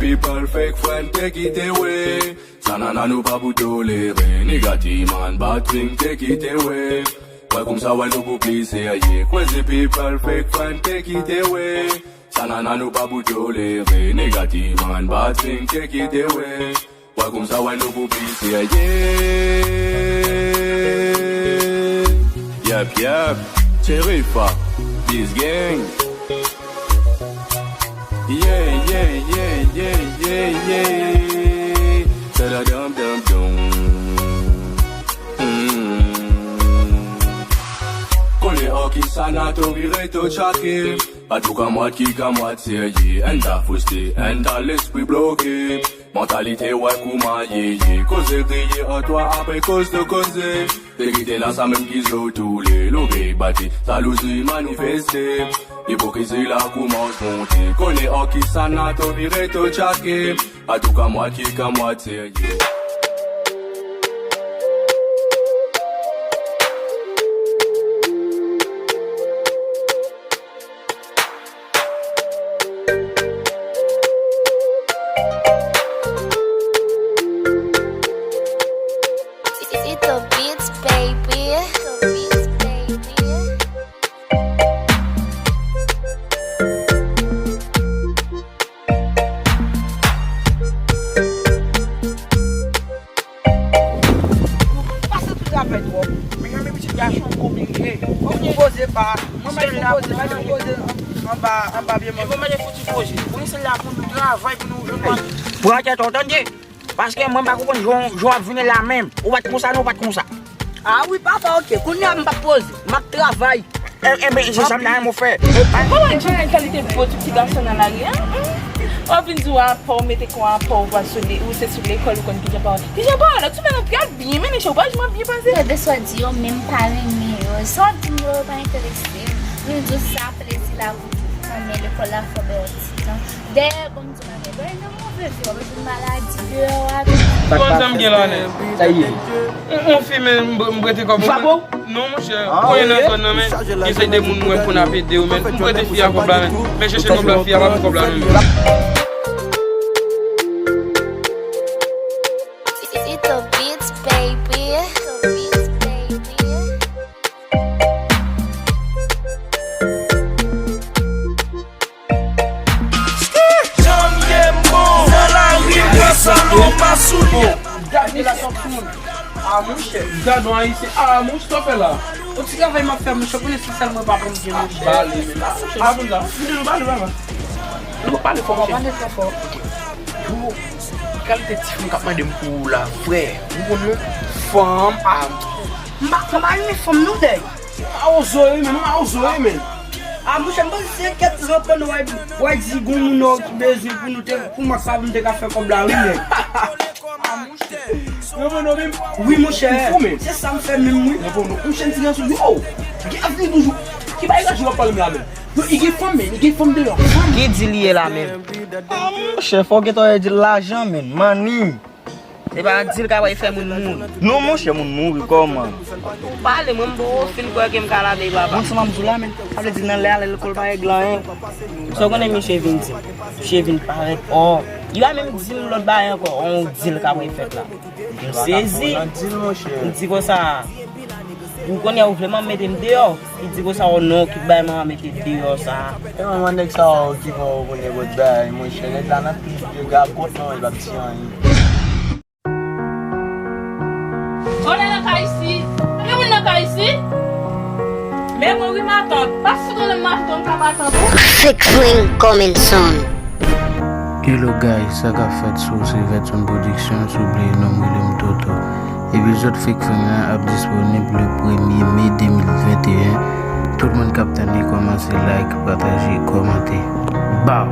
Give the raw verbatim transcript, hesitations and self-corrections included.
People fake friend, take it away. Sa nana nou pa pou tolere. Nigga, ti man, bad thing, take it away. Wè koumsa, wè nou pou pli serye. Crazy people, fake friend, take it away. Sa nana nou pa pou tolere. Nigga, ti man, bad thing, take it away. Wè koumsa, wè nou pou pli serye. Yep, yep. Cherifa, this gang. Yeah, yeah, yeah, yeah, yeah, yeah. Tadadam, dam, dam. Mm. Konnen an ki sa Nato vire to tchake. Pa tou kamwat ki kamwat serye. N ta fwiste, n ta lespri bloke. Mantalite wè kouman ye ye. Koze griye an twa apre koz de koze. Te kite la sa menm ki zo toule. Loge bati, jalouzi manifeste. Ipokrizi la koumans monte. Konnen an ki sa Nato vire to tchake. Pa tou kamwat ki kamwat serye. It's the beats, baby. Pase tout afè twòp. Men yon pitit gason konplike. Mwen mwen poze pa, mwen mwen poze, mwen mwen poze anba, anba pye mwen. Mwen mwen fouti poze. Pou nou se la pou nou travay, pou nou jwenn manje. Pran tèt ou, tande. Paske mwen pa konprann jan, jan w ap vini la menm. Ou pa t konsa non, ou pa t konsa. Ah wi papa, ok. Kounye a m p ap poze. M ap travay. E, e, men, se sa m ta renmen w fè. Ou pa wè jan kalite gwo ti gason nan lari a? W ap vin di w apa, w mete kò apa, w pa sou li, ou se sou lekòl, ou konn kijan pawòl. Kijan pawòl la? Tou men nou pral byen, men mesye, ou pa jwenn byen panse. Gade sa w di yo, men m pa renmen yo. Sa w ap di m yo, yo pa enterese m. Vin di w sa plezi la pou ou. Nan men lekòl la fò bè w ti tan. Dèyè, bon, Bagay nan move vi, w ap jwenn maladi deyò a tou. Bon, sa m gen la, nèg. Sa ye? On, on fi, men, m, m prete kòb ou, men. Non, monchè, konyen nan zòn nan, men, gen se de moun mwen pou n ap ede yo, men. M prete fi a kòb la, men. Men chèche kòb la, fi a pa pou kòb la, non, men. It's the beats, baby. The beats, baby. Jan m ye m bon. Nan lari m pran salon pa soulye. Gade la santi moun. Ah monchè. Gade yon ayisyen. Ah monchè, sa w fè la? Yon ti travay m ap fè monchè, pou nesesè mwen pa konn byen monchè. Pale men. Ah monchè, pa konn sa. Vide nou pale papa. Nou pale fò monchè. Pale fò fò. Yo, kalite ti fanm k ap mande m pou ou la, frè. Ou konn non? Fanm, ah. M pa, m pa renmen fanm non nèg. Mawozo wi men, nou mawozo wi men. Ah monchè, m panse se kèk ranpan w ap di gon moun ki bezwen pou nou te, pou mwen sa pou m te ka fè kòb la wi men. Ah monchè. Ranpan w menm? Wi monchè. Ou fou men. Se sa m fè menm wi. Ranpan w monchè, m ti gason yo. Gen avni toujou. Ki bagay gason w ap pale m la menm? Yo, li gen fanm men, li gen fanm deyò. Fanm. Ki di li ye la menm? Ah monchè, fò w gentan wè di l lajan men, money. Se pa di l ka pral fè moun mouri. Non monchè, moun mouri kòman? Ou pale, mwen m poko fin kwè ke m ka lave papa. Bon, sa m ap di w la, men sa vle di nan lè a, lè lekòl pa regle anyen. Sa w konnen misye vin di? Misye vin parèt, ò. Li pa menm di m lòt bagay ankò, on di l ka pral fèt la. M sezi. M di konsa, ou konnen ou vle m mete m deyò. Li di konsa, o non, ki bay manman mete deyò sa. E manman nèg sa yo ki fè w konnen bòt bay, monchè, nèg la nan plis de gagòt non, li p ap di anyen. O, nèg nan kay isi. Gen moun nan kay isi? Men mwen wi matant, pa fout anlè m matant, m ka matant ou. Fake friend coming soon. Hello guys, sa k ap fèt? Si w se Vetson Production, si w bliye non m, rele m Toto. Epizòd Fake Friend lan ap disponib le premye me de mil venteyen. Tout moun k ap tann li, kòmanse like, pataje, kòmante. Baw!